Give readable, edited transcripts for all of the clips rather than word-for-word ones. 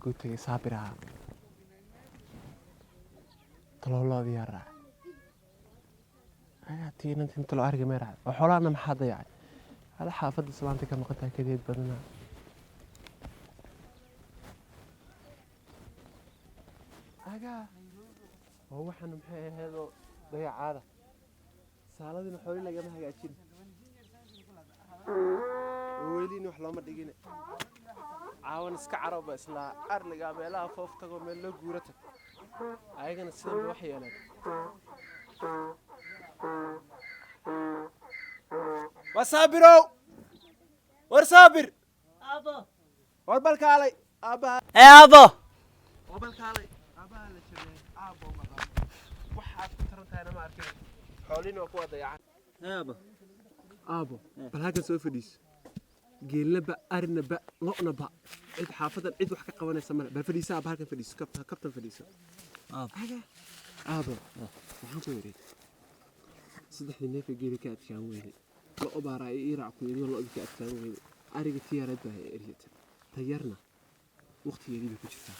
Xagguu tegay Saabir ahaa? Talooloodii yaa raacay? Ayaa tiinantin talo ariga may raacay oo xoolahana maxaa dayacay? Ala xaafadda islaanta ka maqan tahay kadeed badanaa. Agaa oo waxaan maxay ahaydoo dayacaada saaladina xooli lagama hagaajin oo welina wax looma dhigin. Caawan iska caroba islaa arligaa meelaha foof tagoo meel loo guura tag, ayagana sidan bay wax yeeleen. War Saabirow, war Saabir, war balkaalay aabbaha. Ee aabbo. War balkaalay aabbaha la jabiyay. Aabbo maqan waxaad ku taran tahayna ma arkin, xoolihiina waa kuwa dayacan. Aabbo. Aabo, bal halkan soo fadhiiso. Geelna ba, arina ba, lo'na ba, cid xaafadan cid wax ka qabanaysa male. Bal fadhiiso aaba, halkan fadhiiso, kabtan fadhiiso. Aabbo. Aabo, waxaan ku yidhi saddexdii neefee geeli ka adkaan weyne, lo' baaraa ii raac ku yidhi, lo'dii ka adkaan weyne, ariga tii yareed baa eryata, tayarna waqtigeedii bay ku jirtaa.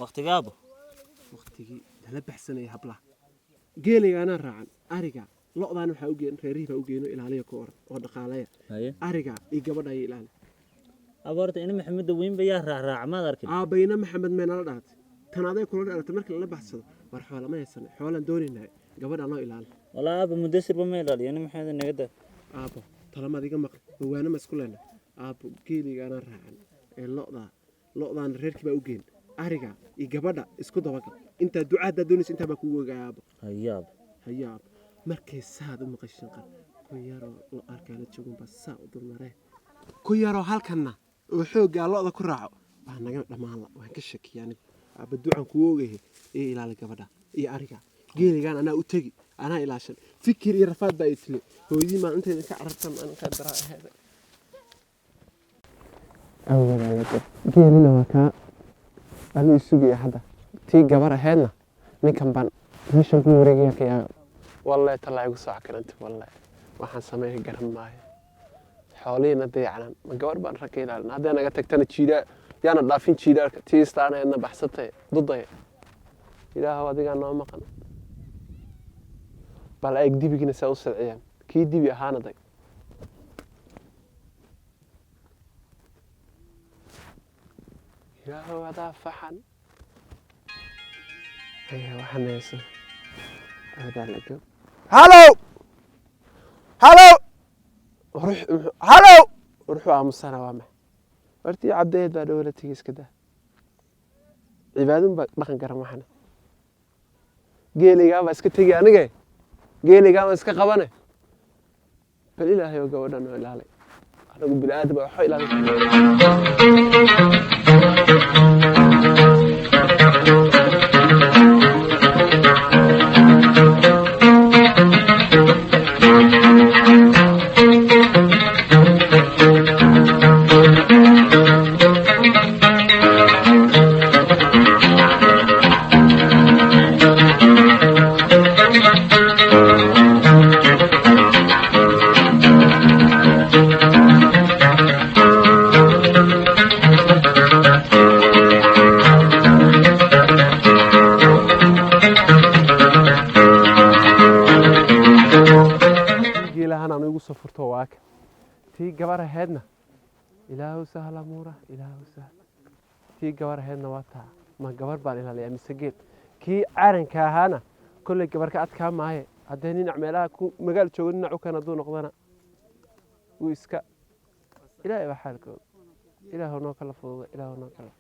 Waqtiga, aabbo? Waqtigii lala baxsanaya hablaha. Geelayga anaa raacan, ariga lo'daan waxaa u geen reerihii baa u geeno, ilaaliya ku oran oo dhaqaalaya. Haye. Ariga iyo gabadha ayay ilaali. Aabbo, horta ina Maxamed weyn ba yaa raacraaca, maad arkin? Aabbayna Maxamed may nala dhalatay, tan aday kula dhalatay. Marka lala baxsado, war xoola ma haysana, xoolaan doonaynaa, gabadha noo ilaali. Walaa aabbo, Mudasirba ma ilaaliyo ina Maxamed, naga daa. Aabbo, talamaad iga maqli, wawaana ma isku leenahay. Aabbo, geelayga anaa raacan ee lo'daa, lo'daana reerkii baa u geen, ariga iyo gabadha isku dabagal. Intaa duca haddaad doonaysa, intaa baa kugu ogaaya, aabbo. Haye, aabbo. Haye aabbo, markay saad u maqashin qar ku yaroo lo arkaa la joogun baa saa u dulmaree, ku yaroo halkanna oo xooggaa lo'da ku raaco baa naga dhammaan la. Waan ka shakiya anigu. Aabba, ducaan kugu ogayahay, iyo ilaali gabadha iyo ariga. Geeligaan anaa u tegi, anaa ilaashan. Fikir iyo rafaad baa i tili hooyadii maalinteeda ka carartan aninkaa daraa aheeda. Geelina waa kaa anuu isugaya hadda, tii gabar aheedna ninkan baan meeshan ku wareegaya ka yaaba. Wallahi tallaa igu soo cakiranti, wallahi waxaan sameeya garan maayo. Xoolihiina dayacanaan, ma gabar baan rag ka ilaalin? Hadday naga tagtana jiidaa yaana dhaafin jiidaalka, tii istaanaheedna baxsatay dudaya. Ilaahow, adigaa noo maqan. Bal eeg dibigina saa u silciyaan, kii dibi ahaana dag. Ilaahow, adaa faxan. Aya waxaan hayso adaa la gob. Hallow, hallow, hallow, ruuxuu aamusana waa maxay? Hortii cabdeed baa dhowla tegi, iska daa, cibaadun baa dhaqan garan. Waxana geeligaa baa iska tegi, anige geeligaa baa iska qabane. Bal Ilaahay oo gabadhan oo ilaalay, anagu bini aadam baa waxba ilaalin. Geelahan aan igu soo furto waa ka tii gabar aheedna. Ilaahu sahla muura, Ilaahu sahla. Tii gabar aheedna waa taa. Ma gabar baan ilaaliyaa mise geel? Kii caranka ahaana kolley gabar ka adkaa maaye. Haddee ninac meelaha ku magaal joogo, dhinac u kan hadduu noqdana wuu iska. Ilaahay baa xaalkooda. Ilaahu noo kala fududa, Ilaahu noo kala.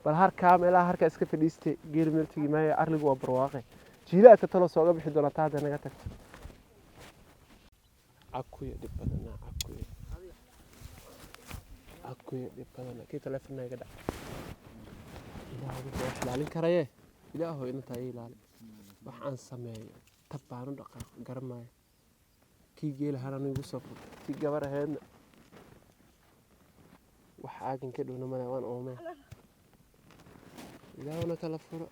Bal harkaa meelaha harkaa iska fadhiistay, geel meel tegi maayo, arligu waa barwaaqe. Jiilaalka talo sooga bixi doonaa taa hadday naga tagto. Cakuya dhib badanaa, cakuya, cakuya dhib badanaa. Kii taleefonna iga dhac. Ilaahu wuxuu wax ilaalin karaye, Ilaahu inantaa ii ilaali. Wax aan sameeyo tab baan u dhaqaaqo garan maayo. Kii geelahan anu igu soo furtay, tii gabar aheedna wax aagan ka dhowna male. Waan oomee, Ilaahuna kala furo.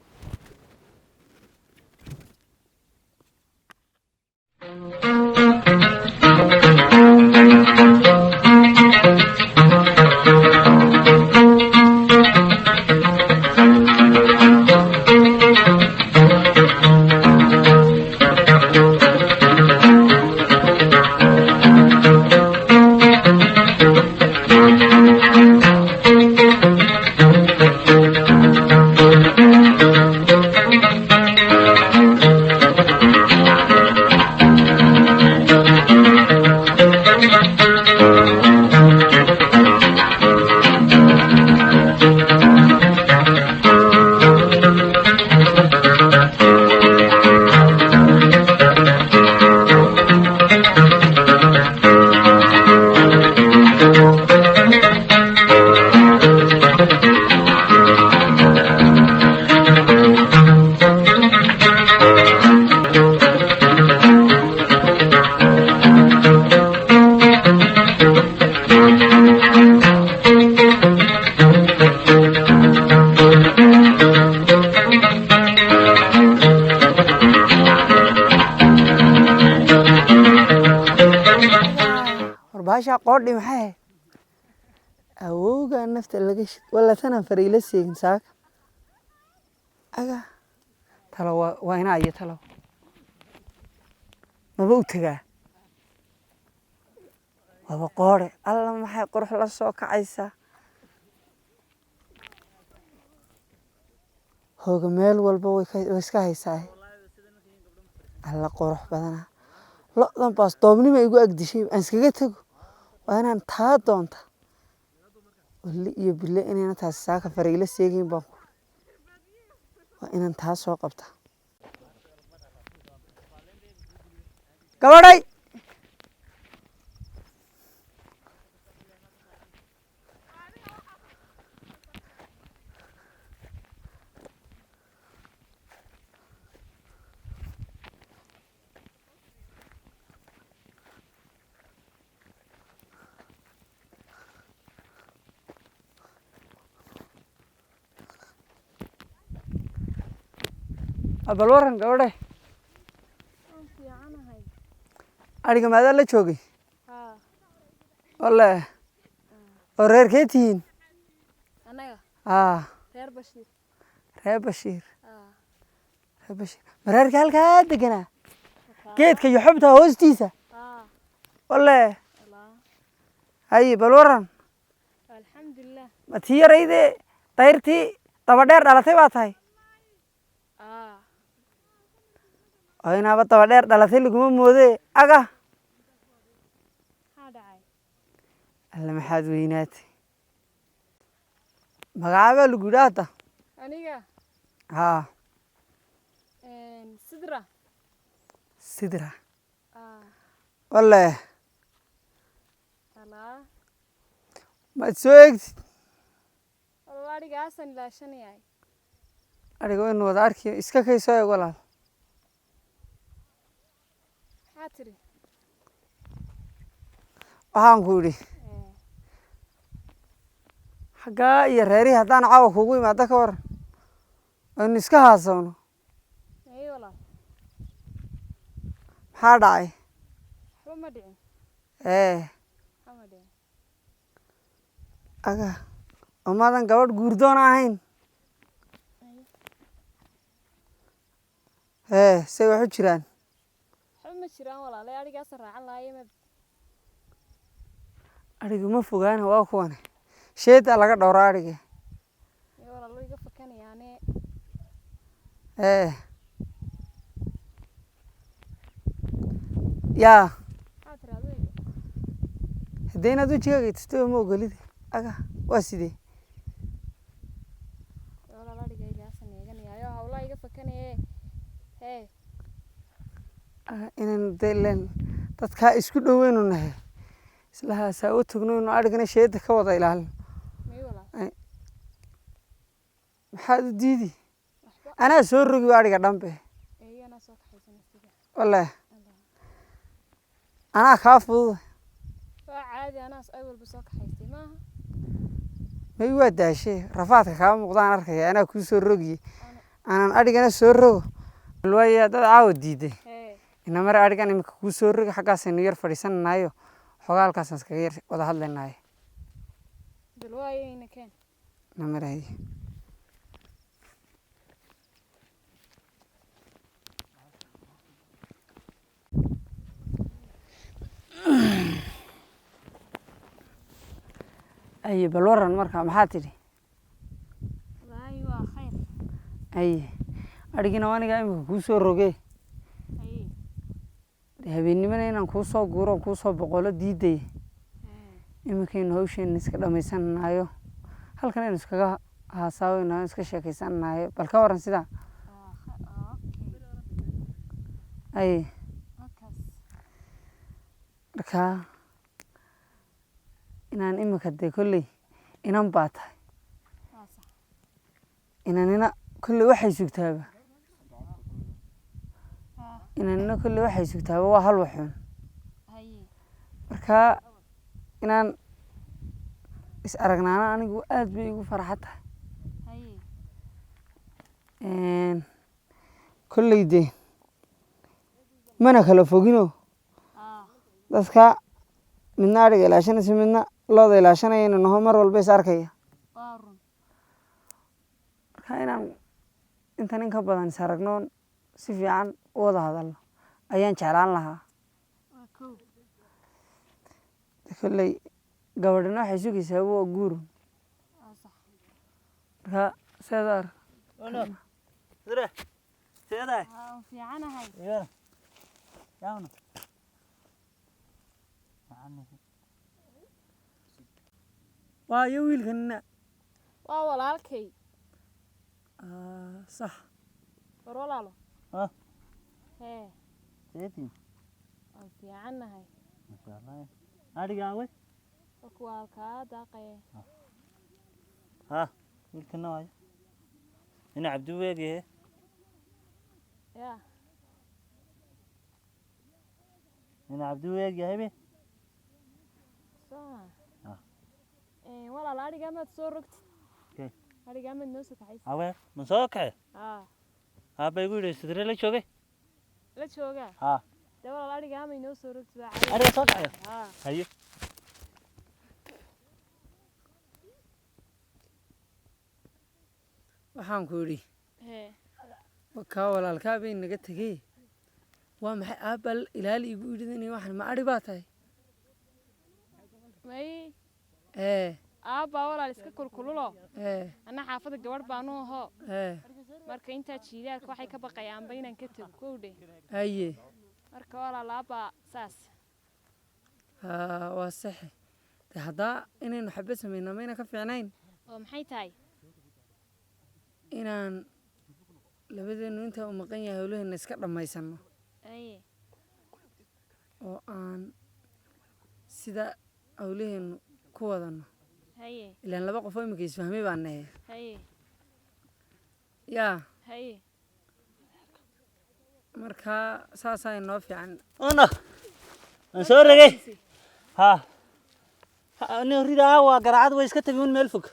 War baashaa qoodhi maxay ahayd? Awowgaa nafta laga shid walla tanaan fariila seegin saaka. Aga talo waa inaa iyo talo maba u tegaa waaba qoodhe. Alla maxay qurux la soo kacaysaa. Hooga meel walba way iska haysaa. Alla qurux badanaa. Lo'dan baas doobnima igu agdishay aan iskaga tago, waa inaan taa doonta. Walli iyo bille inayna taasi saaka fariila seegin baan ku, waa inaan taa soo qabta. Gabadhay, bal waran gabadhay. Fiicanahay. Adhiga maadaa la joogay? Haa. Walle oo reerkee tihiin? Annaga? Aa. Reer Bashiir. Reer Bashiir? Haa. Reer Bashiir, ma reerka halkaa deganaa geedka iyo xubta hoostiisa? Haa. Walle. Walaa. Haye, bal waran. Alxamdulilah. Ma tii yaraydee dayrtii daba dheer dhalatay baa tahay? Aa. Oo inaaba daba dheer dhalatay laguma moodee. Aga. Maxaa dhacay? Alle maxaad weynaatay. Magacaabaa lagu yidhi hadda? Aniga? Haa. Sidra. Sidra? Aa. Walle. Alaa. Maad soo eegtid? Walaa adhigaasaan ilaashanayahay. Adhiga waynu wada arki, iska kay soo eeg walaal. Maxaa tiri? Waxaan ku idhi, xaggaa iyo reerihii haddaan caawa kugu imaado ka waran, aynu iska haasawno? Ay walaal. Maxaa dhacay? Waxba ma dhicin. Ee. Waxba ma dhicin. Aga, oo maadan gabadh guurdoon ahayn? Ee, say wax u jiraan? Waxba ma jiraan walaalay, adhigaasaan raacan lahaye ma. Adhiga ma fogaana, waa kuwane, sheedaa laga dhowraa adhiga. Ay walaal, way iga fakanayaane. Ee, yaa. Maxaa tiri adiga? Haddee inaad wejigaaga tusto ma ogolida. Aga, waa sidee? Ay walaal, adhigaygaasaan eeganayaayo hawlaa iga fakanaye hee. Aga, inaynu dee ileen dadkaa isku dhoweynu nahay, islahaasaa u tagno inu adhigana sheeda ka wada ilaalin. May walaal. Maxaad u diidi? Waxba. Anaa soo rogi ba adhiga dhanbe. Eeyo, anaa soo kaxaysana sida. Walle anaa kaa fududa. Waa caadi, anaas ay walba soo kaxaystay maaha. May, waa daashee, rafaadka kaa muuqdaan arkaya. Anaa kuu soo rogiye, aanan adhigana soo rogo. Waaye dad caawa diiday. Hee. Inamar adhigan imika kuu soo rogi, xaggaasaynu yar fadhiisananayo, xogaa halkaasaan iskaga yar wada hadlaynayo. Bal waayo, ina keen. Inamar haye. Aye, bal waran marka, maxaa tidhi? Wallaahi waa khayr. Aye, adhigina waa anigaa imika kuu soo rogee. Haye. Dee habeennimana inaan kuu soo guuro oo kuu soo boqolo diidaya. Iminkaynu hawsheena iska dhammaysananayo, halkan aynu iskaga haasaawaynayo, iska sheekaysananayo. Bal ka waran sidaa? Aye. Marka inaan imika dee kolley inan baa tahay, inanina kolley waxay sugtaaba, inanina kolley waxay sugtaaba waa hal waxuun. Marka inaan is aragnaana anigu aad bay igu farxad tahay. Kolley dee mana kala fogino. Dadka midna adhiga ilaashanaysa, midna looda ilaashanayaynu naho, mar walba is arkaya. Waa run. Marka inaan intan in ka badan is aragnoon si fiican u wada hadalno ayaan jeclaan lahaa. Waa kow. De kolley gabadhina waxay sugaysaa waa guurun. Waa sax. Marka seed u arag? Ono. Sidre. Seedahay. Haa, waan fiicanahay. Iyo. Yaawna. Waayo wiilkanina? Waa walaalkay. Ah, sax. War walaalo. Ah. Hee. Seetiin. Waan fiicanahay. Masha Allah. Adhiga away. Waa kuwa halkaa daaqaya. Ha. Wiilkana waayo. Ina Cabdi weegyahe. Yaa. Ina Cabdi weegyahay be. Soo ma? Ah. Walaal, adhigaa maad soo rogtid? Kee? Adhigaa maad noo soo kaxaysid? Awee, ma soo kaxe? Haa. Aabba igu yidhi sidre la joogay. La joogaa? Ha. Dee walaal, adhigaa may noo soo rogtid, waa cali. Adhiga soo kaxayo. Haa. Haye. Waxaan ku idhi, Hee. kaa walaalkaa bay naga tegey. Waa maxay aabbal ilaali igu idhidanaya waxaan? Ma adhi baa tahay? May. Ee. Aabbaa walaal iska kulkululo. Ee. Anna xaafadda gabadh baanu aho. Ee. Marka intaa jiilaalka waxay ka baqayaanba inaan ka tago kowdhe. Haye. Marka walaal, aabbaa saas. Haa, waa saxe. De haddaa inaynu xabad samaynaa mayna ka fiicnayn? Oo maxay tahay? Inaan labadeennu intaa uu maqan yahay howlaheena iska dhammaysanno Aye. oo aan sida howlaheennu ku wadanno. Haye. Ilaan laba qof oo iminka isfahmay baan nahe. Haye. Yaa. Haye. Markaa saasaa inoo fiican. Ono. Waan soo rogay. Ha. Ha, nin ridaa waa garaacad, way iska tagi un meel fog.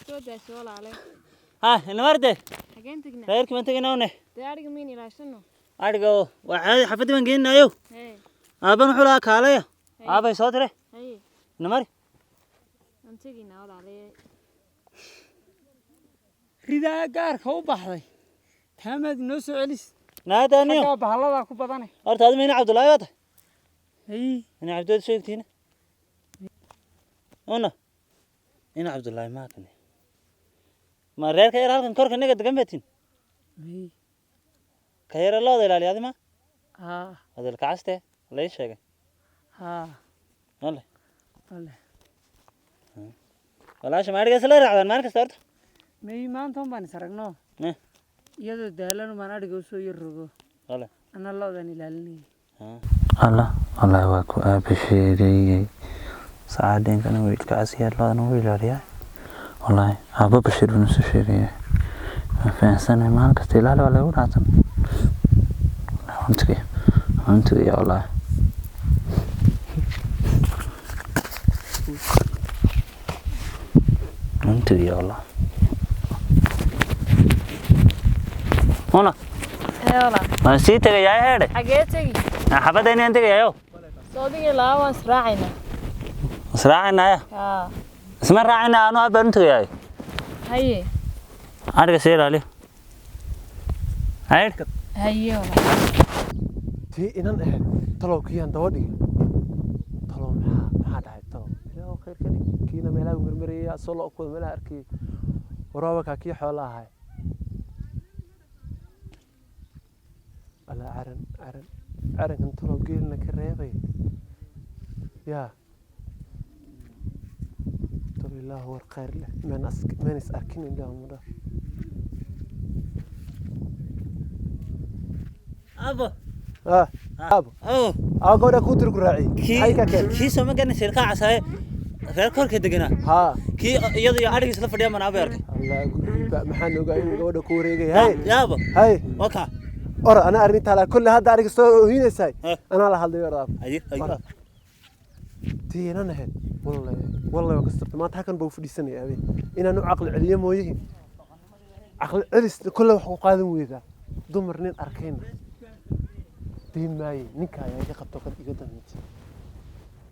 Soo daasho walaale. Ha, inamarde. Xageen tegnaa? Reerkii baan tegaynaa une. Dee adhiga mayn ilaashano? Adhiga waa caadi, xafaddii baan geeninayo. Hee. Aabban wuxuu lahaa kaalaya. Aabbay soo diray. Haye. Inamari. Waan tegaynaa walaale. Ridaa gaarka u baxday taamaad inoo soo celis. Naadaaniyo. Xaggaa bahalladaa ku badane. Horta adima ina Cabdullaahi baa tahay. Hay. Ina Cabdood sheegtiina. Una. Ina Cabdullaahi maa kane. Ma reerka yar halkan korka naga degan baatiin. May. Ka yara looda ilaaliya adima. Haa. Adil kacaste la ii sheegay. Haa. Walle. Walle. Walaasha ma adhigaas la raacdaan maalin kasta horta? May, maanta un baan is aragno. Eh. Iyadoo daalan baan adhiga usoo yar rogo. Walle. Anna loodan ilaalinayay. Allah, wallahi waa ku aaba sheegayay. Saacadeenkana wiilka casiyaar loodan ugu ilaaliyaa. Wallahi aaba Bashiir buu nusoo sheegaya. Waan fahansanahay, maalin kasta ilaali waa lagu raacsan. Waan tagay. Waan tagay wallahi. Waan tagay wallahi. Una, Hee walaal. waan sii tagayaa heedhe. Xagee tegi? Xabadda inaan tagayayo. Soo digay laba, waan israacaynaa. Israacinaya. Haa. Isma raacina, anu aabaan u tagayayo. Haye. Adhiga sii ilaaliyo. Haydh. Haye walaal. Tii inan ahayd talow kiyaan daba dhigay? Talow maxaa dhacay? Talow ilaahu khayr ka dhig. Kiina meelaha marmarayay asoo lo kuwada meelaha arkayay waraabakaa kii xoola ahay. Alla, caran caran carankan talow geelna ka reebay. Yaa talow, ilaahu war khayr leh meen is arkin, ilaahu mudha. Abo. Ah, abo. Oh. Aa, gabadha kuu tiri ku raaciyey maxay ka keen? Kii soo ma garanaysa ilkaa casaaye reer korka deganaa? Haa. Kii iyada iyo adhigiis la fadhiya manaa bay arkay. Allah guriba, maxaan ogaa inuu gabadha ku wareegay? Hay. Yaabo. Hay. Waka. Or ana arrintaa la kulle hadda ariga soo oohinaysaa. Anaa la hadlay ordaaf. Ayo ayo. Tiinan ahayd wallahi, wallahi waa kastartay. Maanta halkan baa u fadhiisanaya habeen inaan u caqli celiyo mooyihin. Caqli celis kolle wax ku qaadan weydaa. Dumar nin arkayna deyn maaye, ninka ayaa iga qabto, kad iga dambeysay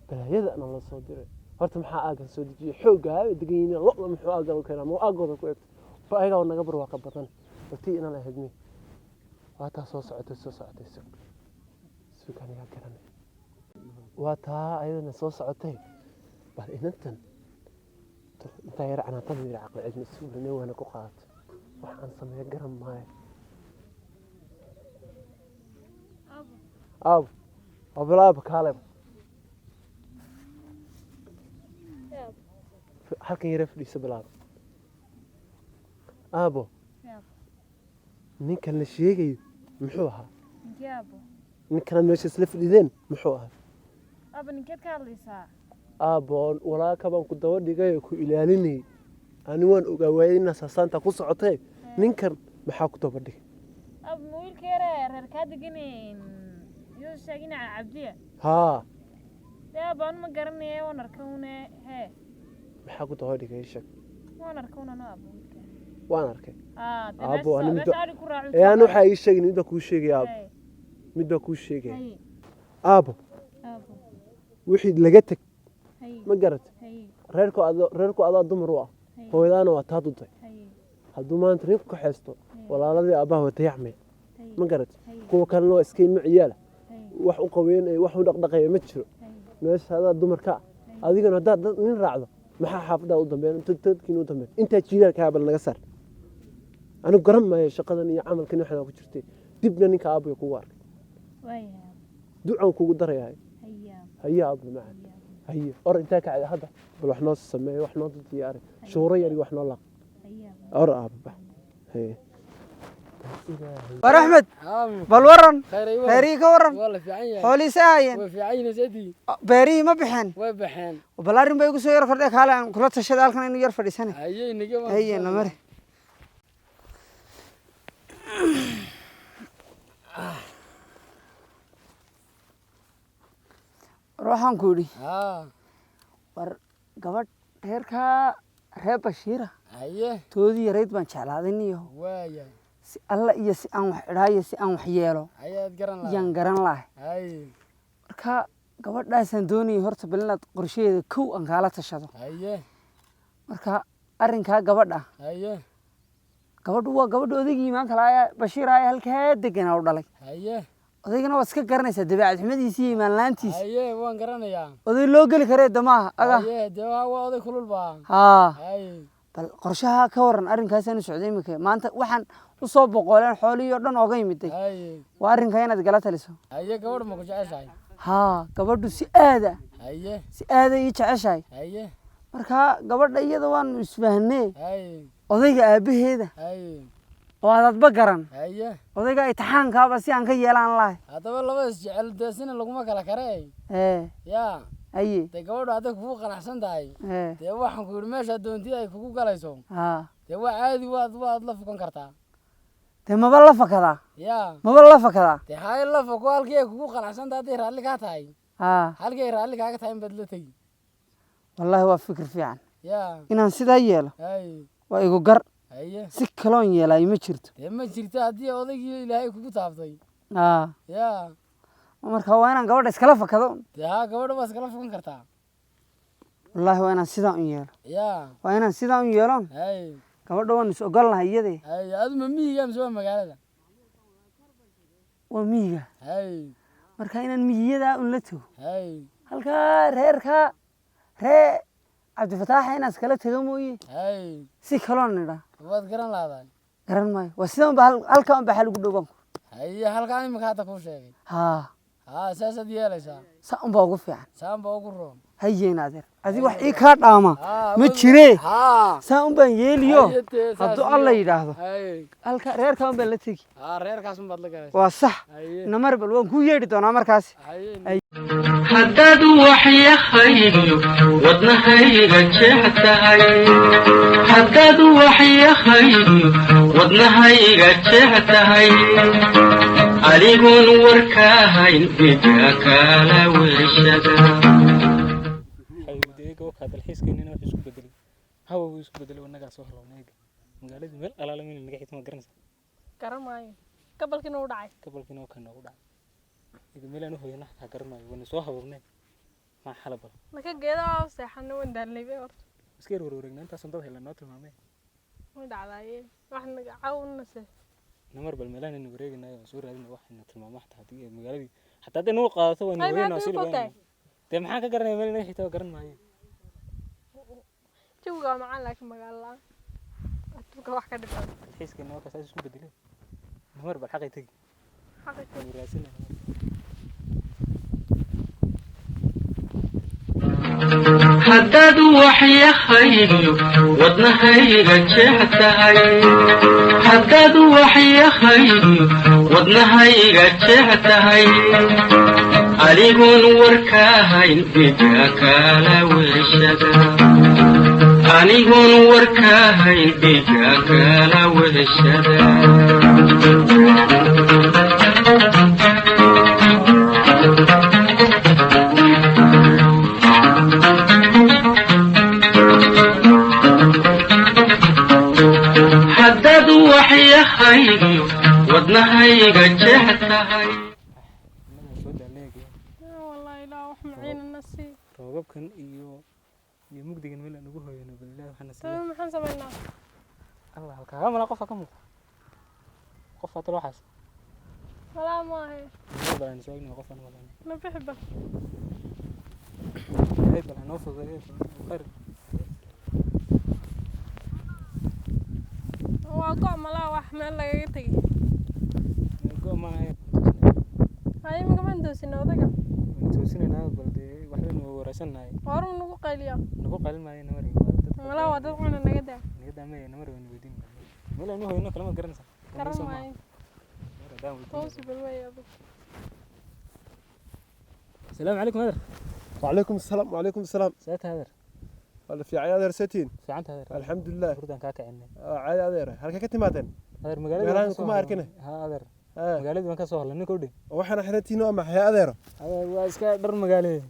balaayada ana la soo diray. Horta maxaa aaggan soo dejiyey? Xoogga haa degan yihiin lo'da, muxuu aaggan u keenaa? Ma aaggooda ku egto ba ayagaa naga barwaaqa badan. Baltii inaan ahayd mi waa taa soo socotay, soo socotay. Sug, sug, anigaa garanay, waa taa ayadana soo socotay. Bal inantan intaa yar canaantada yar caqli celin isugu waana ku qaadato. Wax aan sameeyo garan maayo. Aabo, aabo, kaale halkan yara fadhiiso bilaabo. Aabo, ninkan la sheegayo muxuu ahaa? Ninkee, aabo? Ninkanaad meesha isla fadhideen muxuu ahaa? Aabo, ninkeed ka hadlaysaa? Aabbo, walaalka baan ku daba dhigay oo ku ilaalinayay. Ani waan ogaa waayey inaa saasaanta ku socotee. Ninkan maxaa ku daba dhigay? Aabo, ma wiilka yare reer kaa degan yuu sheegina Cabdiya? Haa. Dee aabo, anu ma garanaya, waan arka une hee. Maxaa ku daba dhigay? Ii sheeg. Waan arka un anu, aabo, wiilka. Waan arkay. Aa, dee. Aabo, meesha ani meesha adhi ku raacu. Ee aan waxaa ii sheegin, mid baa kuu sheegaya, aabo. Hee. Mid baa kuu sheegaya. Haye. Aabo. Aabo. Wixii laga teg. Haye. Ma garatay? Haye. Reerku adoo, reerku adaa dumar u ah. Haye. Hooyadaana waa taa duntay. Haye. Hadduu maanta nin ku xeesto, walaaladii aabbaha waa dayacmaya. Haye. Ma garatay? Haye. Kuwa kalena waa iska ilmo ciyaala. Haye. Wax u qaweyn wax u dhaqdhaqaya ma jiro. Haye. Meesha adaa dumarka ah, adigana haddaad dad nin raacdo, maxaa xaafadaada u dambeyn, dadkiina u dambeyn? Intaa jiilaalkaa bal naga saar. Anigu garan maayo shaqadan iyo camalkan waxaan ku jirtay. Dibna ninka aabbuga kugu arkay. Waayahay, aabo. Ducaan kugu darayahay. Haye, aabo. Haye, aabbo macaan. Haye. Haye, or intaa kacda hadda bal wax noo sameeyo, wax noo diyaari, shuuro yar iyo wax noo laaq. Haye, aabo. Or aabbo, bax. Haye, Ilaahay. War Axmed, bal waran. Khayr ay. Reerihii ka waran? Waa la fiican yahay. Xoolihiisa haayeen? Way fiican yihiin sadii. Beerihii ma bixeen? Way baxeen. Bal arrin bay igu soo yar kordhay, kaale aan kula tashada halkan aynu yar fadhiisanay. Hayay niga. Haye, namare. War waxaan ku idhi, Haa. war gabadh reerkaa reer Bashiira Haye. toodii yarayd baan jeclaaday niyaho. Waaya. Si alla iyo si aan wax idhaayo, si aan wax yeelo Hayaad garan lahaa. yaan garan lahay. Haye. Marka gabadhaasaan doonayay horta bal inaad qorshaheeda kow aan kaala tashado. Haye. Marka arrinkaa gabadha, Haye. gabadhu waa gabadha odaygii imaanka lahaa Bashiir ayaa halkaa deganaa u dhalay. Haye. Odaygana waad iska garanaysaa dabeecad xumadiisa iyo iimaan la-aantiisa. Haye, waan garanayaa. Oday loo geli karee damaaha aga. Haye, dee waa oday kulul baa. Haa. Haye. Bal qorshaha ka waran, arrinkaasaan u socday iminka. Maanta waxaan u soo boqooleen xoolihii oo dhan ooga yimiday. Haye. Waa arrinkaa inaad gala taliso. Haye, gabadh ma ku jeceshahay? Haa, gabadhu si aada, Haye. si aada ii jeceshahay. Haye. Marka gabadha iyada waanu isfahnee. Haye. Odayga aabbaheeda Haye. oo aadadba garan. Haye. Odayga itixaankaaba si aan ka yeelaan lahay. Haddaba laba is jecel dee sina laguma kala karee. Ee. Yaa. Haye. Dee gabadhu hadday kugu qanacsan tahay, ee, dee waxaan ku yidhi meesha doontida ay kugu galayso, haa, dee waa caadi, waad la fukan kartaa. Dee maba la fakadaa? Yaa. Maba la fakadaa? Dee haye, la fuko halkii ay kugu qanacsan tahay, hadday raalli kaa tahay. Haa. Halkii ay raalli kaaga tahay inbaad la tegi. Wallaahi waa fikir fiican. Yaa. Inaan sidaa yeelo. Haye. Waa igu gar. Haye. Si kaloon yeelaayo ma jirto. Dee ma jirto haddii odaygii Ilaahay kugu taabtay. Haa. Yaa. Marka waa inaan gabadha iskala fakado. Dee haa, gabadha waa iskala fukan kartaa. Wallaahi waa inaan sidaa un yeelo. Yaa. Waa inaan sidaa un yeelo. Haye. Gabadha waan is ogol lahay iyadee. Haye, adu ma miyiga mise waa magaalada? Waa miyiga. Haye. Marka inaan miyiyadaa un la tago. Haye. Halkaa reerkaa ree Cabdifataaxa inaan iskala tago mooye. Haye. Si kaloon nidhaa Waad garan lahdahay. Garan maayo, waa sidan baa halkaa un baa xal ugu dhowaan ku. Haye, halkaan imika hadda kuu sheegay. Haa. Haa, saasaad yeelaysaa. Saa un baa ugu fiican. Saan baa ugu roon. Hayeen adeer, adi wax ii kaa dhaama Haa. ma jiree. Haa. Saa un baan yeeliyo. Haye, dee, saas hadduu Alla iyo- yidhaahdo. Haye. Halka reerkaa un baan la tegi. Haa, reerkaas un baad la galaysaa. Waa sax. Haye. Namar bal waan kuu yeedhi doonaa markaas. Haye. Haddaad waxyahaygiyo wadnahayga jeex tahay, haddaad waxyahaygiyo wadnahayga jeex tahay, adigoon warkaahayn midka kala weeshada. Eega wakaa dalxiiskeenina wuxuu isku bedelay, hawa wuu isku bedelay, innagaa soo halownay eega. Magaaladii meel alaala meel naga xigta ma garanaysaa? Garan maayo, gabalkiina u dhacay. Gobolkiina oo kan noogu dhacay. Iga meel aan u hoyana xataa garan maayo, wayna soo haboobneen. Maa xala bal. Naka geedaha u seexana, waan daalnay bay horta. Iska yar warwareegnaa intaasoon dad helna noo tilmaamay. Way dhacdaaye, wax naga caawina se. Namar bal meelahan aynu wareeganayo waan soo raadinay wax ina tilmaamo, xataa haddii ay magaaladii xataa hadday nagu qaadato waynu Ay, wareegnaa maxaad sii ugu fogtahay? lugeynaa. Dee maxaan ka garanaya meel inaga xigta waa garan maayo. Jawiga waa macaan, laakiin magaalo la-aan adduunka wax ka dhib badan. Dalxiiskeena waa kaas isku bedelay. Namar bal xaqay tegi. Xaqay tegi. Waynu raadsanay. Haddaad waxyahaygiyo wadnahayga jeex tahay, haddaad waxyahaygiyo wadnahayga jeex tahay, adigoon warkaahayn dhiga kala weheshada, anigoon warkaahayn dhiga kala weheshada. Haddaad waxyahaygiyo wadnahayga jeex tahay. Innagaa soo daalnay eegaya. Wallahi ilaa wax maciinana sii. Roobabkan iyo mugdigan meel aan ugu hoyano bal Ilaahi waxaana siiya. Tabe maxaan samaynaa? Allah, halkaaga malaa qofka ka muuqda. Qof hadal waxaas. Walaa maahe. Namar bal aynu soo eegno qof aan malayna. Na bixi bal. Ilaahay bal hanoo fududeeyo khayr. Waa go' malaa wax meel lagaga tegay. Go' maaha. Haye, iminka maan toosina odaga? Waynu toosinaynaa bal, dee waxbaynu wareysannahay. Horuu nagu qayliyaa. Nagu qalin maayo namar, waa dad. Malaa waa dad cuna, naga daa. Naga daamaya namar, waynu weydiin. Meel aynu hoyno kalama garanaysaa. Garan maayo. Namar haddaan weydiin. Toosi bal way adag. Asalaamu calaykum adeer. وعليكم السلام، وعليكم السلام. Seeta adeer? ولا في عيال adeer setiin? Fiicanta adeer. الحمد لله. Hurdaan kaa kicinay. Caadi adeer, halkee ka timaadeen? Adeer, magaaladii Magaalada waan ka soo kuma hadlay. arkine. Ha adeer. Magaaladii baan ka soo hadlay ninka u dhow. Waxaana xirantihiin waa maxay adeero? Adeer, waa iska dhar magaaleed.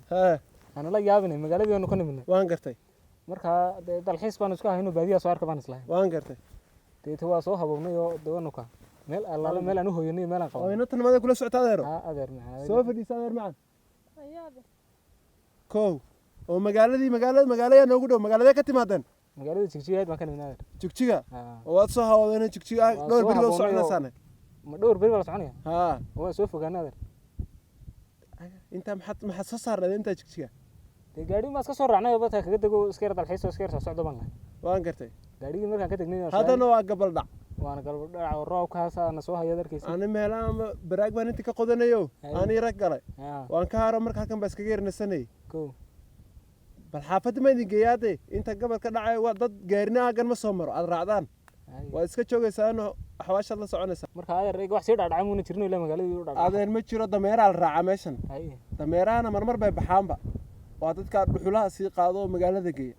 Aan la yaabinay, magaaladii baanu ka nimidnay. Waan gartay. Marka dee dalxiis baanu isku hayno, baadiyaa soo arka baan islahay. Waan gartay. Deeta waa soo haboobnay oo dawanu ka meel allaale meel aan u hoyanay meel aan Oo qabanay. Inanta nimada kula socota adeero? Ha adeer, maxaa? Soo fadhiisa adeer macan. Ayaade. Kow oo magaaladii, magaalada, magaalayaa noogu dhow, magaaladee ka timaadeen? Magaalada Jigjigayd baan ka nimidnay adeer. Jigjiga? Ha. Oo waad soo hawoodeen Jigjiga? Waa dhowr soo beri baad u haboonay oo- soconaysaane. Ma dhowr beri baa la soconaya? Haa. Waa soo fogaanay adeer. Intaa maxaad soo saarnayd intaa Jigjiga? Dee gaadhi baan iska soo raacnay oo badka kaga dego, iska yar dalxiis oo iska yar soo socdo baan lahay. Waan gartay. Gaadhigii markaan ka tegnay Haddana waa gabal dhac. Waana galbo dhac oo roobkaasaa na soo hayaad arkaysa. Ani meelaha baraag baan inta ka qodanayo. Haye. Ani rag galay. Haa. Waan ka haro marka, halkan baa iskaga yarnasanayay. Kow. Bal xaafadda ma idin geeyaade? Inta gabal ka dhacay waa dad gaarina aagan ma soo maro, aad raacdaan. Haye. Waad iska joogaysaano axwaashaad la soconaysaa. Marka adeer, eeg wax sii dhacdhacay muuna jirin ilaa magaaladii u dhacdhacay. Adeer, ma jiro, dameeraa la raacaa meeshan. Haye. Dameerahana marmar bay baxaanba, waa dadka dhuxulaha sii qaado oo magaalada geeya.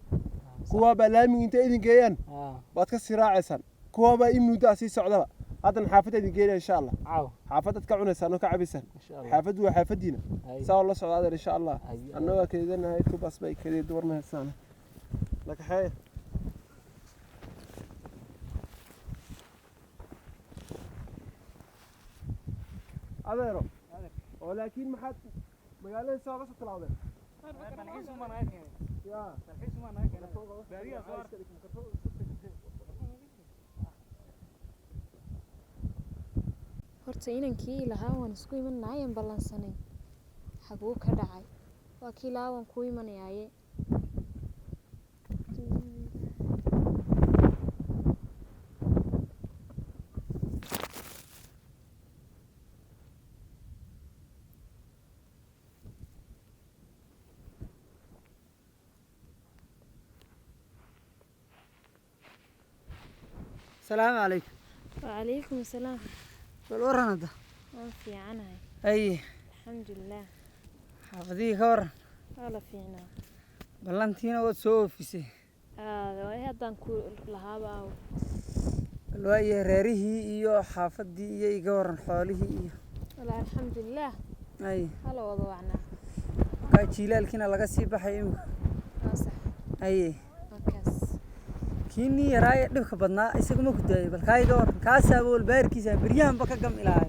Kuwaa baa laamiga intay idin geeyaan Haa. waad ka sii raacaysaan, kuwaa baa in muddo ah sii socdaba. Haddana xaafadda idin geynaya insha Allah. Caaw. Xaafaddaad ka cunaysaan oo ka cabaysaan. Insha Allah. Xaafaddu waa xaafaddiina. Haye. Saa oo la socda adeer insha Allah. Haye. Annagaa kaydanahay, tubaas bay kadeed war ma haysaan, nakaxeeya. Adeero, oo laakiin maxaad magaalada saa uga soo talaawdeen? Yaa. Horta inankii ilahaa waan isku imanayaan ballansanay, xaguu ka dhacay? Waa kii ilahaa waan kuu imanayaaye. Salaamu calaykum. Wacalaykum asalaam. Bal waran hadda. Waan fiicanahay. Haye. Alxamdulilah. Xaafadihii ka waran? Waa la fiicnaa. Ballantiina waad soo oofisay. Aada haddaan ku lahaaba aw. Bal waaye, reerihii iyo xaafadii iyo iga waran, xoolihii iyo? Walaa alxamdulilah. Haye. Hala wada wacnaa. Markaa jiilaalkiina laga sii baxay imika. Waa sax. Haye. Waa kaas. Kii nin yaraaye dhibka badnaa isaguma ku daayay, bal kaa iga waran, kaasaaba walbahaarkiisa beryahanba ka gam ilaahay.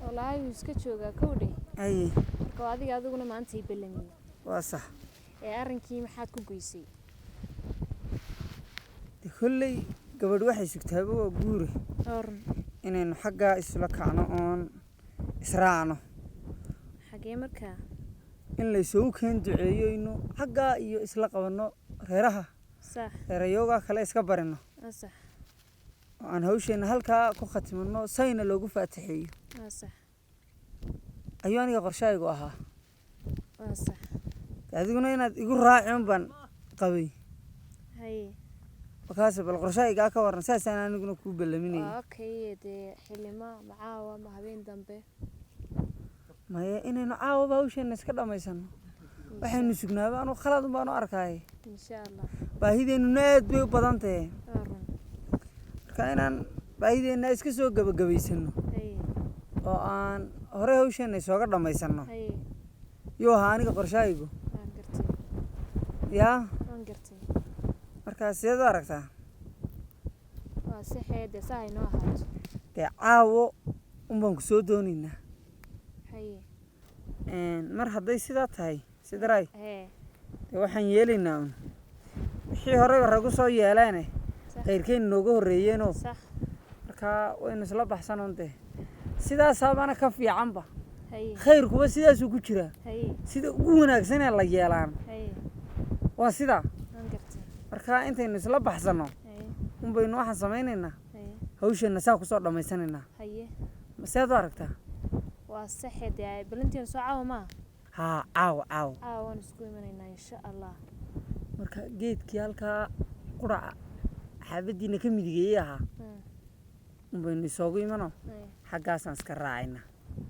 Walaahi wuu iska joogaa, kowdhe. Aye. Marka waa adiga adiguna maanta ii ballamiyey. Waa sax. Ee arrinkii maxaad ku goysay? De kolley gabadh waxay sugtaaba waa guure. Orun. Inaynu xaggaa isula kacno oon israacno. Xagee markaa? In laysugu keen duceeyo, inu xaggaa iyo isla qabanno reeraha. Sax. Reerayoogaa kale iska barino. Waa sax. Oo aan hawsheenna halkaa ku khatimanno, sayna loogu faataxeeyo. Waa sax. Ayuu aniga qorshahaygu ahaa. Waa sax. Adiguna inaad igu raaci un baan qabay. Haye. Markaas bal qorshahaygaa ka waran, saasaan aniguna kuu ballaminayay. Waa okay. Dee xilima ma caawa ma habeen dambe? Maya, inaynu caawaba hawsheenna iska dhammaysano waxaynu sugnaaba anu khalad un baan u arkaaye. Insha Allah. Baahideennuna aad bay u badan tahay. Waa run. Marka inaan baahideenna iska soo gebagabaysano Haye. oo aan horey hawsheenna isooga dhammaysano Haye. yuu ahaa aniga qorshahaygu. Waan gartay. Yaa. Waan gartay. Markaa sideed u aragtaa? Waa saxee, dee saa haynoo ahaato. Dee caawo un baan ku soo doonaynaa. Haye. Mar hadday sidaa tahay, sidaray, Hee. dee waxaan yeelaynaa un wixii horeyba ragu soo yeeleene Sax. khayrkeen nooga horreeyeenoo. Sax. Markaa waynu isla baxsanoon, dee sidaasaabana ka fiicanba. Haye. Khayrkuba sidaasuu ku jiraa. Haye. Sida ugu wanaagsanee la yeelaan Haye. waa sidaa. Waan gartay. Markaa intaynu isla baxsanno Haye. un baynu waxaan samaynaynaa Haye. hawsheenna saa kusoo dhammaysanaynaa. Haye. Seed u aragtaa? Waa saxee, dee ballanteenu soo caawa maaha? Haa, caawa, caawa. Caawa waan isku imanaynaa, insha Allah. Marka geedkii halkaa quraca xaafaddiina ka midigeeyey ahaa un baynu isoogu imano. Haye. Xaggaasaan iska raacaynaa.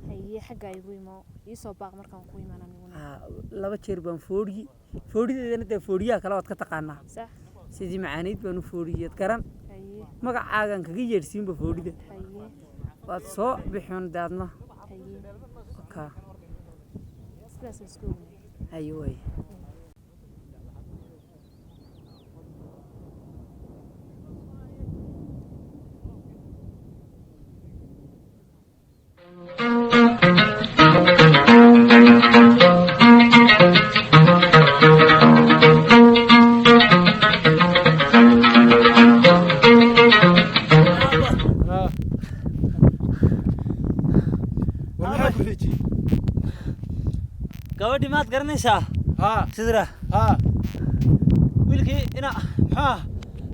Haye, xaggaa igu imo, iisoo baaq markaan ku imaan aniguna. Haa, laba jeer baan foodhiyi, foodhideedana dee foodhiyaha kale waad ka taqaanaa. Sax. Sidii macaaniid baan u foodhiyeed garan. Haye. Magacaagaan kaga yeedhsiinba foodhida. Haye. Waad soo bixin daadna. Haye. Ka Sidaas isku ognay. Haye waaye. War maxaa ku xijiyey? Gabadhii maad garanaysaa? Haa. Sidra. Haa. Wiilkii ina muxuu ah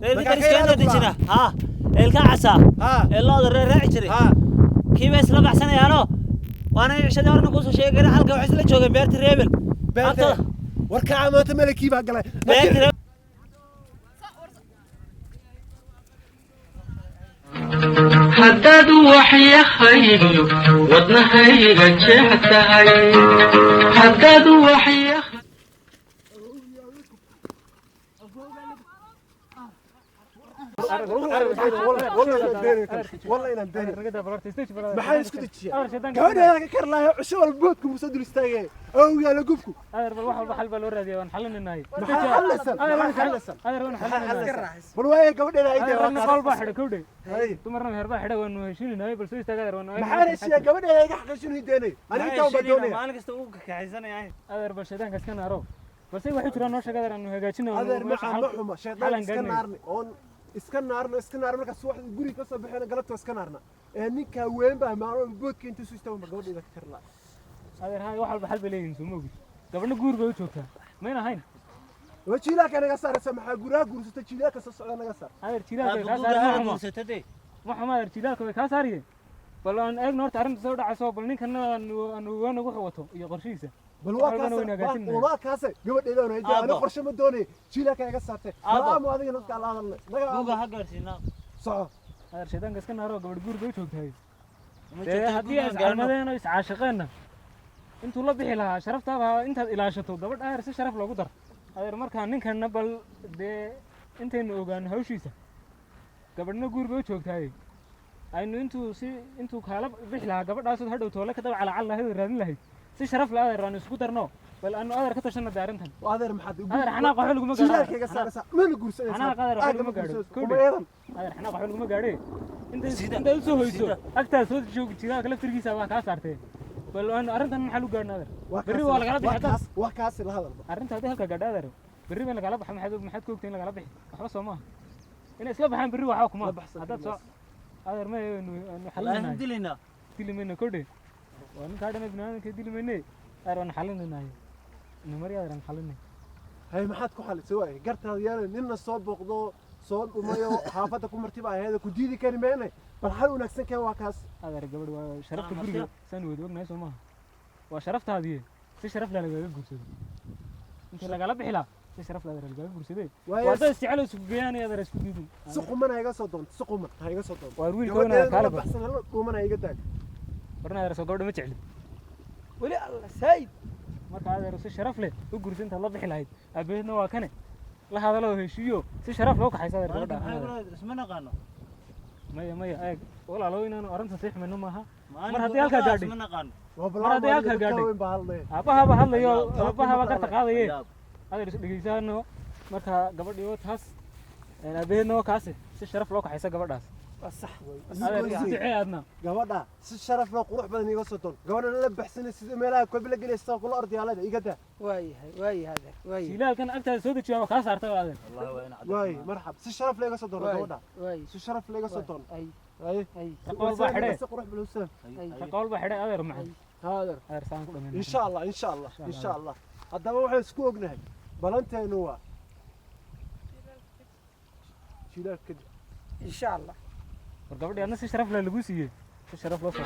reerka Markaa ka dariskeenna ilaali dejina, haa, eelka casaa ee lo'da reer raaci jiray, kii bay isla baxsanayaanoo waana cishadii horena kuusoo sheegay. Halka waxay isla joogeen beerta reebel. Beerte war kaca, maanta malakii baa galay. Beerta reebel. Haddaad waxyahaygiyo wadnahayga jeex tahay, haddaad waxya والله inaan deenay maxaa isku dejiya gabadheeda ka kar lahayo, cusho walba boodku muuse dul istaagay awgaa la gubku. Adeer, bal wax walba xal baa loo raadiyaa, waan xalinaynay. Maxaa xalisan? Adeer, maxaa xalisan? Adeer, waan xalinaynay. Bal waaye gabadheeda ay Adeer, ragna qool baa xidhay kowdhay. Hay. Dumarna meher baa xidhay, waanu heshiinaynay, bal soo istaaga adeer, waanu Maxaa heshiiya? Gabadheeda iga xaqiijin deenay, aniga intaan baa doonaya. Maalin kasta uu kakaxaysanaya. Adeer, bal shaydaanka iska naaro, balse waxay jiraan noo sheeg adeer, aanu hagaajino. Adeer macaan, ma xuma shaydaan iska naarni oon iska naarno, iska naarno. Markaa subaxda guriga ka soo baxayna, galabta iska naarna ee ninkaa weyn baa maalin boodka intuu soo istaago ma gabadheeda ka kar lahaa. Adeer, hay, wax walba xal bay leeyihiin, soo ma ogid? Gabadhna guur bay u joogtaa, mayna ahayn? Waa jiilaalka naga saaraysa, maxaa guraha guursata? Jiilaalka soo socda naga saar. Adeer, jiilaalka way kaa saari, ma xuma, ma xuma adeer, jiilaalka way kaa saariye. Bal aan eegno horta arrinta soo dhacayso, bal ninkana aanu ogaano wuxuu wato iyo qorshihiisa. Bal Wax waa walbana waynu kaas, hagaajinaynaa. waa kaase gabadheeda oona Aabbo. Ani qorshe ma doonay, jiilaalka iga saartay. Aabbo. Balaamu adiga dadka la hadalnay naga. Buuga ha gaarsiinaa. Soco. Adeer, shaydaanka iska naaro, gabadh guur bay u joogtahay. Ma Dee jirto haddii ay guur aan gaarno. iscalmadeen oo iscaashiqeenna, intuu la bixi lahaa sharaftaaba intaad ilaashato gabadh adeer si sharaf loogu dar adeer. Markaa ninkana bal dee intaynu ogaano hawshiisa, gabadhna guur bay u joogtahay, aynu intuu si intuu kaala bixi lahaa gabadhaasood hadhow toole ka daba calacal lahayd oo raadin lahayd, si sharaf la adeer aanu isku darno. Bal aanu adeer ka tashana dee arrintan. Adeer, maxaad Adeer, xanaaq waxba laguma gaadho. Jilaalkayga saaraysaa, mana guursanaysaa. Xanaaq adeer waxba laguma gaadho. Kuma eedan. Adeer, xanaaq waxba laguma gaadhe. Intaad usoo hoyso agtaad soo joogi, jiraalka laftirkiisa waa kaa saartee. Bal aanu arrintan maxaa lagu gaadhna, adeer? Berri waa lagala bixi haddaad Waa kaasi, la hadalba. Arrinta haddii halka gaadho, adeer, berri baa lagala baxa. Maxaad ku ogtahay in lagala bixi? Waxba soo maaha inay isla baxaan berri, waxba kuma La baxsan. Haddaad soo, adeer, ma aynu Wallaahi xalinaynahay. Dilaynaa. Dili mayno kodhe, waa ninkaa dhana biniaadanka, dili mayne adeer, waanu xalinaynahay namari, adeer, aan xalinay. Hay, maxaad ku xalisay? Waay gartaada yeelay, ninna soo booqdo, soo dhumayo, xaafadda ku martiba aheeda ku diidi kari mayne. Bal xal wanaagsan keen, waa kaas. Adeer, gabadh waa sharafta guriga, saan wada ognahay soo maaha? Waa sharaftaadiye, si sharaf leh lagaga guursado intii lagala bixi lahaa, si sharaf leh adeer lagaga guursadee. Waayo. Waa dad isjecel oo isku geeyaan, adeer, isku diidin. Si quman ha iga soo doonto, si quman ha iga soo doonto. Waar wiilka weyn Gabadheeda kaale la baxsan, hala dhuuman ha iga taag. Warna adeer, soo gabadha ma jeclid? Weli alla saayid. Marka adeer, si sharaf leh u guursa intaad la bixi lahayd. Aabaheedna waa kane, la hadalo oo heshiiyo, si sharaf loo kaxaysa adeer Maalinka gabadha. maxay ku leedahay? Isma naqaano. Maya, maya, eeg walaalo, inaanu arrinta sii xumayno maaha. Maalinka Mar haddii halkaa gabadha gaadhay. isma naqaano. Waa Mar haddii halkaa gaadhay. Weyn baa hadlaya. Aabbahaaba hadlayo, aabbahaaba garta qaadaye. Yaab. Adeer, is dhegeysaano. Marka gabadhii oo taas, aabaheedna oo kaasi, si sharaf loo kaxaysa gabadhaas. Waa sax. Adeer, isu ducee aadna. Gabadha si sharaf loo qurux badan iga soo doon. Gabadha la baxsanay sida meelaha kobila gelaysa kula ordayaalada iga daa. Waayahay, waayahay adeer, waayahay. Jiilaalkan agtaada soo dejiyaa waa kaa saartay adeer. Wallaahi waa in cad. Waay, marxab, si sharaf leh iga soo doon gabadha. Waay. Si sharaf leh iga soo doon. Ay. Ay. Ay. Raqool baa xidhe. Si qurux badan u salaam. Raqool baa xidhe, adeer macaan. Haadeer. Adeer, saan ku dhameynaa. Insha Allah, insha Allah, insha Allah. Haddaba waxaan isku ognahay, balanteenu waa jilaal kadib. Insha Allah. War gabadhii adna si sharaf leh lagu siiyey, si sharaf loo soo.